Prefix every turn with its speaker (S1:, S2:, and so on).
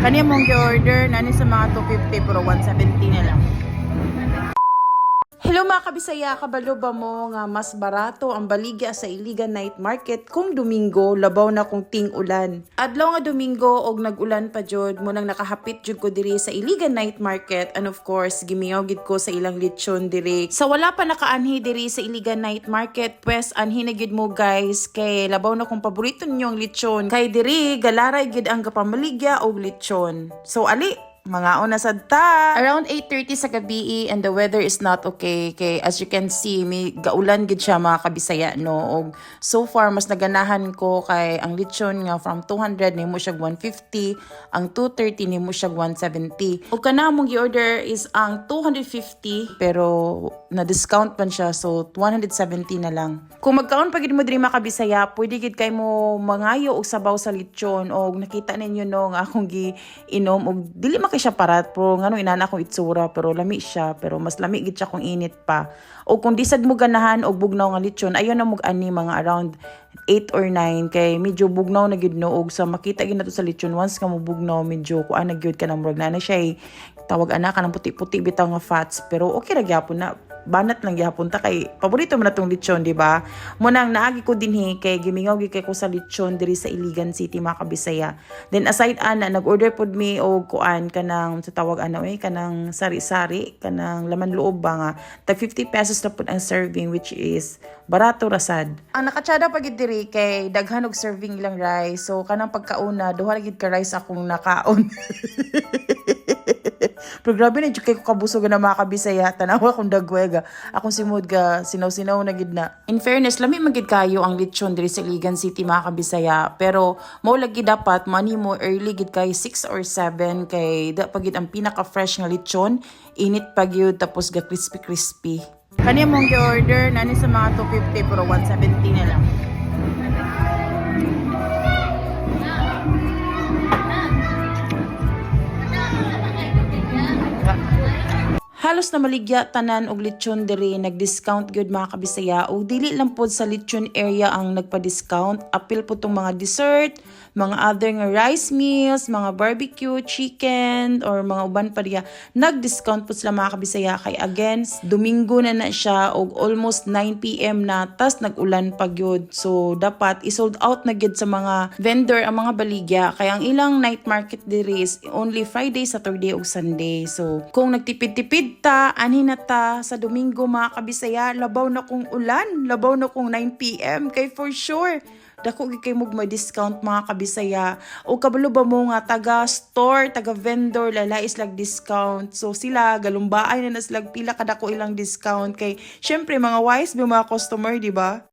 S1: Kani mong gi-order nani sa mga 250 pero 170 na lang. Hello mga kabisaya, kabalo ba mo nga mas barato ang baligya sa Iligan Night Market kung Domingo, labaw na kung ting ulan? Adlaw nga Domingo og nag-ulan pa jud, mo nang nakahapit jud ko diri sa Iligan Night Market and of course gimiyaw gid ko sa ilang lechon diri. Sa wala pa nakaanhi diri sa Iligan Night Market, pues anhi na gyud mo, guys, kay labaw na kung paborito ninyo ang lechon. Kay diri galaray gid ang gapamaligya og lechon. So ali, mga una sad ta. Around 8:30 sa gabi and the weather is not okay kay as you can see, may gaulan gid siya, mga kabisaya, no. Og so far mas naganahan ko kay ang lechon nga from 200 nimo siya 150, ang 230 nimo siya 170. Og kana among gi-order is ang 250 pero na discount man siya, so 170 na lang. Kung magkaon pa gid mo diri, mga kabisaya, pwede gid kay mo mangayo og sabaw sa lechon. Og nakita ninyo, no, nga akong gi-inom og dili man kay siya parat pero ngano inana akong itsura, pero lami siya, pero mas lami gid siya kung init pa. O kung di sad mo ganahan og bugnaw nga lechon, ayon na mo ani mga around 8 or 9 kay medyo bugnaw na gid, no. Og sa makita gid nato sa lechon, once nga mo bugnaw, medyo kuan na gyud ka nang murag na na siya eh, tawag ana kanang puti-puti bitaw nga fats, pero okay ra gyapon na, banat lang gyapon ta kay paborito man natong lechon, di ba? Mo nang naagi ko dinhi kay gimingaw gid kay ko sa lechon diri sa Iligan City, mga kabisaya. Then aside ana, nag-order pod mi og kuan, kanang sa tawag ana eh, kanang sari-sari, kanang laman loob ba nga tag 50 pesos na pud ang serving, which is barato ra sad. Ang nakatsada pa gid diri kay daghan og serving ilang rice, so kanang pagkauna, duha ra gid ka rice akong nakaon. Pero grabe na jud kay ko kabusog na, mga kabisaya. Tanawa kung dagwega. Akong simod ga sinaw-sinaw na gid na. In fairness, lami man gid kayo ang lechon diri sa Iligan City, mga kabisaya. Pero mao lagi dapat money mo early gid kay 6 or 7 kay da pa gid ang pinaka fresh nga lechon. Init pa gyud tapos ga crispy crispy. Kani mong gi-order nani sa mga 250 pero 170 na lang. Halos na maligya tanan og lechon diri, nag-discount gyud, mga kabisaya. Og dili lang pod sa lechon area ang nagpa-discount, apil po tong mga dessert, mga other nga rice meals, mga barbecue chicken or mga uban pa diya, nag-discount po sila, mga kabisaya, kay again, Domingo na na siya og almost 9 p.m. na, tas nag-ulan pa gyud, so dapat i-sold out na gyud sa mga vendor ang mga baligya kay ang ilang night market diri is only Friday, Saturday ug Sunday. So kung nagtipid-tipid ta, anhi na ta sa Domingo, mga kabisaya, labaw na kung ulan, labaw na kung 9 p.m. kay for sure dako gid kay mog ma-discount, mga kabisaya. O kabalo ba mo nga taga store, taga vendor, lalais lag discount? So sila galumbaay na na sila pila kadako ilang discount kay syempre mga wise ba mga customer, di ba?